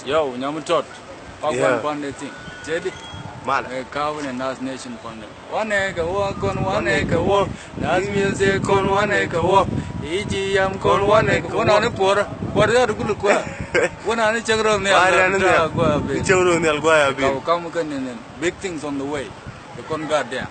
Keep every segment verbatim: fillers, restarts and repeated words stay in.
Yo, nyam tɔt. Pak wan pan de thing. Jadi. Mal. Eh, kawin a Nas Nation pan de. Wane ka wo kon, wane ka wo. Nas music kon, wane ka wo. Iji yam kon, wane ka wo. Wana ni por. Por ya dukulu kwa. Wana ni chagro ni al gwa be. Chagro ni al gwa be. Ka kam kan ni. Big things on the way. Ka kon goddamn.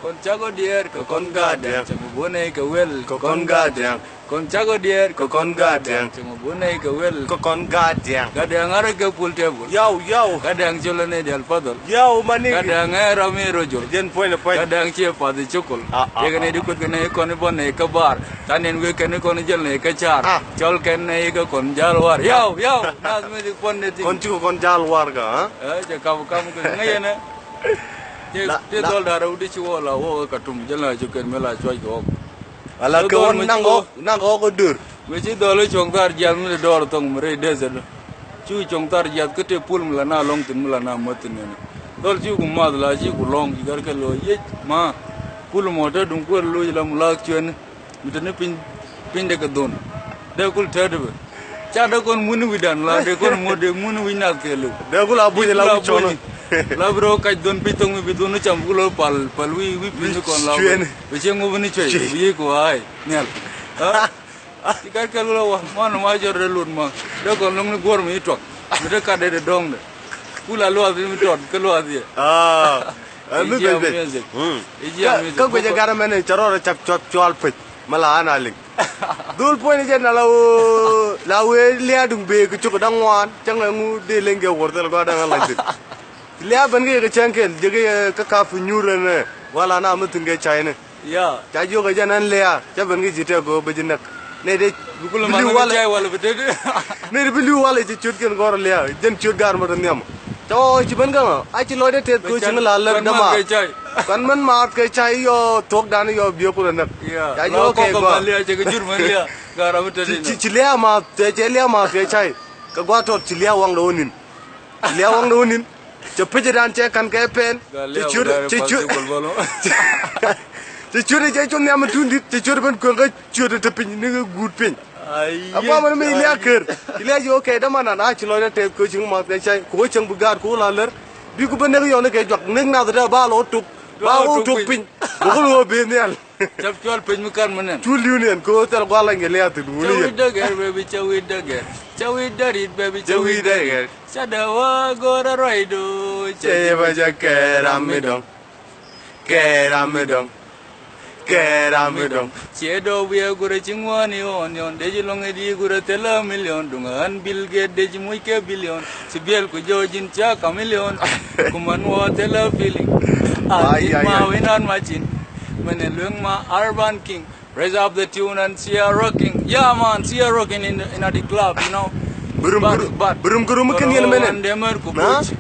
Kon cakɔ diɛɛr kɛ kon gaat diaŋ. Cɛ mɔ bunɛ kɛ wel kɛ kon gaat diaŋ. Kon cakɔ diɛɛr kɛ kon gaat diaŋ. Cɛ mɔ bunɛ kɛ wel kɛ kon gaat diaŋ. Gaat diaŋ arɛ kɛ pul tebul. Yow, yow. Gaat diaŋ colɛ nɛ dial pathol. Yow, mani. Gaat diaŋ ɛ ram mi rojol. Jɛn puɔ̱ny ni puɔ̱ny. Gaat diaŋ ciɛ path i cukul. Ah, ah, yekɛ nɛ di kuth kɛ nɛ kɔn i bɔn nɛ kä bar. Than in wek kɛn i kɔn i jɛl nɛ kä car. Ah. Cɔl kɛn nɛ i kɛ kɔn jal war. Yow, yow. Nas mi di puɔn nɛ ti. Kɔn cikɛ kɔn jal war ka, ha? Ɛ, cɛ kam kam kɛ ŋäcɛ nɛ. Ti, la, ti la. Dhɔl da̱rä wut i̱ ci wä la wä kä tum jɛ la cu kɛn mi la cuac kɛ wä. Ala kɛ wä naŋ wä, naŋ wä kɛ dör. Mi ci dhɔl i̱ cuɔ̱ŋ thar jiath mi ti dɔɔr thɔŋ mi rɛy desert. Cu cuɔ̱ŋ thar jiath kä te pul mi la na lɔŋ thin mi la na mäth thin nɛn. Dhɔl ci ku math la ci ku lɔŋ ci gär kɛ lo̱c yec ma. Pul mɔ te duŋ kuer lo̱c la mu la cuɛn. Mi te ni piny, piny de kɛ dhon. Dee kul tɛt bɛ. Ca dee kɔn muni wi̱dan la dee kɔn muni wi̱c nath kɛ liw. Dee kul a buny la wi̱c cɔnɔ. La bi rɔ kac dhon piny thoŋ mi bi dhon cam kul pal, pal wi̱i̱, wi̱i̱ piny kɔn la wi̱c. Bi cieŋ ŋup ni cuɛy, bi yic kɔ ay, nhial. Ci kat kɛl kul a wa, man ma jɔr dee lut ma. Dee kɔn loŋ ni guɔr mi tuak. Mi dee kat dee dee dɔŋ dee. Kul a luath mi tɔt, kɛ luath yɛ. Ah. Ɛ mi ben ben. Kä guic ɛ gat ɛmɛn in cɛ rɔɔdɛ cap cual pec. Mɛ la an a liŋ. Dhul puɔ̱ny ni jɛ na la wee, la wee lia̱a̱ duŋ bee kɛ cuk da̱ŋ ŋuan cäŋ ɛŋu dee leŋ kɛ wuɔr thil gɔaa da̱ŋ a lac thil. Lia̱a̱ ben kɛ yɛ kɛ cäŋ kɛl jɛ kɛ yɛ kä kap fi nyuur ɛn ɛ wala na mi thi̱n kɛ cay ni. Ya. Ca jiök ɛ jɛn ɛn lia̱a̱ cä ben kɛ ji̱ tɛk go̱o̱k bɛ ji̱ näk. Nɛy dee bi li̱w walɛ. Nɛy dee bi li̱w walɛ ci ciöt kɛn gɔ̱rä lia̱a̱ jɛn ciöt ga̱r mɛ rɔ nhiam. Cä ɣɔɔ ci ben kä ɣä a ci lɔcdɛ tɛth köö ci ŋä la lär dämaar. Kuan mɛn maath kɛ cay yɔ thuɔ̱kdan yɔ biöök kun ɛ näk. Ca jiök ɛ kɛ gɔaa. Ci lia̱a̱ maath cɛ lia̱a̱ maath kɛ cay. Kɛ gua̱a̱th tɔt ci lia̱a̱ waŋdɛ wä ni̱n. Lia̱a̱ waŋdɛ wä ni̱n. Cɛ pecä dan cɛ ka̱n kɛ pɛn. Cɛ ciöt, cɛ ciöt. Cɛ ciöt cɛ cuɔ̱n nhiam mi tundit cɛ ciöt ben kueŋ kä ciöt te piny ni kɛ guut piny. A guamän mi lia̱a̱ ker. Lia̱a̱ ji̱ okɛ däman an a ci lɔcdä tɛth kɛ ciŋ math kɛ cay kɛ wä cäŋ bi gaat kɛ wä la lär. Bi ku ben nek yɔn ni kɛ juak nek nath dee ba lɔ tok. Ba wä tok piny. Bä ku lɔ ben nhial. Cap cual pec mi kan mi nɛn. Cu li̱w niɛn kɛ ɣöö thil gua̱l lany kɛ lia̱a̱ thi̱n wuni yɛn. Cä wi̱c dägɛr, baby, cä wi̱c därit, baby, cä wi̱c dägɛr. Cä dee wä go̱o̱rä ruacdu. Cɛ yɛ bä jɛ kɛ ram mi dɔ̱ŋ. Kɛ ram mi dɔ̱ŋ. Kɛ ram mi dɔ̱ŋ. Ciɛ dɔw biɛ gurɛ ci ŋuɔ̱ɔ̱ni ɣɔn yɔn dee ji̱ lɔŋ i̱ di gurɛ thilä miliɔn duŋ ɣän Bill Gates dee ji̱ muc kɛ billion. Ci biɛl ku jɔɔc ji̱n cia kamilion. Ku män wä thilä feeling. Ai, ai, ai. Ma wi̱n ɣän macin. Mɛn ɛ lueŋ ma urban king. Raise up the tune and see a rocking. Yeah, man, see a rocking in the, in the club, you know. Burum, burum, burum, burum, kän yɛn mɛnɛ. Nde mär ku puc.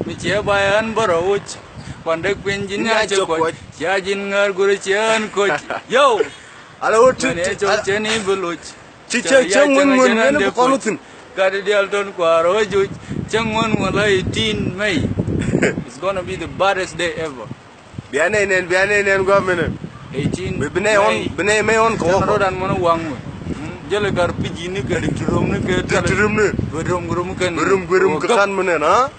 Mi ciɛ ba yɛn bärä wuc. Kuandɛ kui̱n ji̱n ya cɛ kuɔc. Cia ji̱n ŋär gurɛ ciɛ ɣän koc. Yo. Ala wä ti, ti, cɛ ni bi luc. Ci cɛ, cɛ ŋuɛn ŋuɛn ŋuɛn bi kɔn wä thi̱n. Gat dial tɔn kuaar wä juc. Cɛ ŋuɛn ŋuɛn la eighteen May. It's gonna be the baddest day ever. Bia nɛy nɛn, bia nɛy nɛn gua̱a̱ minɛ. Eighteen. Bi, bi nɛy ɣɔn, bi nɛy mɛy ɣɔn kɛ wä kɔ. Rodan mɔnɔ waŋ mi. Jälɛ gar pi̱c yi̱ni kɛ ri ti rom ni kɛ. Ti rom ni. Bi rom, rom kɛn. Bi rom, bi rom kɛ kan mi nɛn, ha?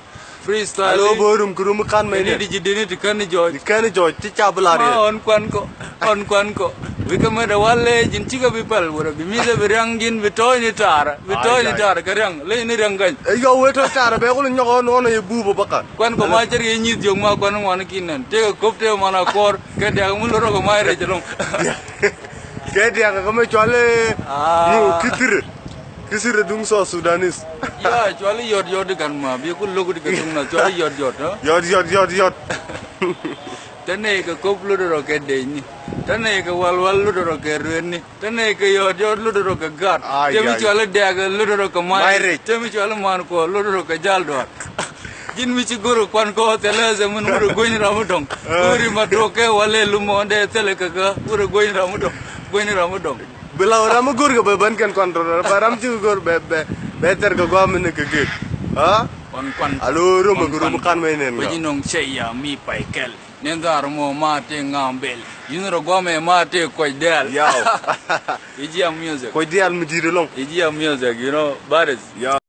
Freestyle. Alo, bi rom kɛ rom kan mɛ nɛn. Ni di ji̱ dini ti kɛn ni jɔɔc. Ti kɛn ni jɔɔc, ti ca bi la riɛ. Ma ɣɔn kuan kɔ. Ɣɔn kuan kɔ. Wi̱i̱ kä mëë dee walɛ ji̱n cikɛ bi päl wurɛ bi mi̱thɛ bi riaŋ ji̱n bi tɔ̱ɔ̱c ni taarä. Bi tɔ̱ɔ̱c ni taarä kɛ riaŋ ley ni riaŋ ga̱ny. Ɛ yɔ wee tɔ̱ taarä bɛ kul nyɔk ɣɔn ɣɔn ɛ buupä bäkä. Kuan kɔ ma cär kɛ nyi̱th jiök ma kuan ŋuan ki̱n nɛn tëëkɛ köp tëë man a kɔɔr kɛ diak mi lo̱r rɔ kɛ ma rɛc ɛlɔ̱ŋ. Kɛ diak kɛ mɛ cual ɛ. Aa. Ŋu kithirɛ. Kithirɛ duŋ South Sudanese. Ya cual ɛ yɔt yɔt di kan ma bi kul lo̱k di kɛ duŋ na cual ɛ yɔt yɔt. Yɔt yɔt yɔt yɔt. Te nɛy kɛ köp lotdɛ rɔ kɛ dec ni. Te nɛy kɛ wal wal lotdɛ rɔ kɛ ruet ni. Te nɛy kɛ yɔt yɔt lotdɛ rɔ kɛ gat. Te mi cual i̱ dɛk lotdɛ rɔ kɛ mac. Te mi cual i̱ man kuɔ lotdɛ rɔ kɛ jal duaar. Ji̱n mi ci go̱r kuan kɔ thilɛ thɛ min wurɛ gueny ram mi dɔ̱ŋ. Wurɛ ma duɔk kɛ walɛ lumɔndɛ thilɛ kɛ kä wurɛ gueny ram mi dɔ̱ŋ. Gueny ram mi dɔ̱ŋ. Bi la ram mi go̱r kɛ bɛ bän kɛn kuan rɔ ba ram ci go̱r bɛ bɛ bɛ thɛr kɛ gɔam mi ni kɛ gek. Ha? Kuan kuan. Alo rom kɛ rom kan mɛ nɛn. Bɛ ji̱ nɔŋ cɛ ya mi pay kɛl. Nin dhar mɔ ma te ŋam bel. Yin rɔ gɔmɛ ma te kɔc dɛl. Yow. Ijiya music. Kɔc dɛl mi di̱i̱t ɛlɔ̱ŋ. Ijiya music, you know, baddest. Yow.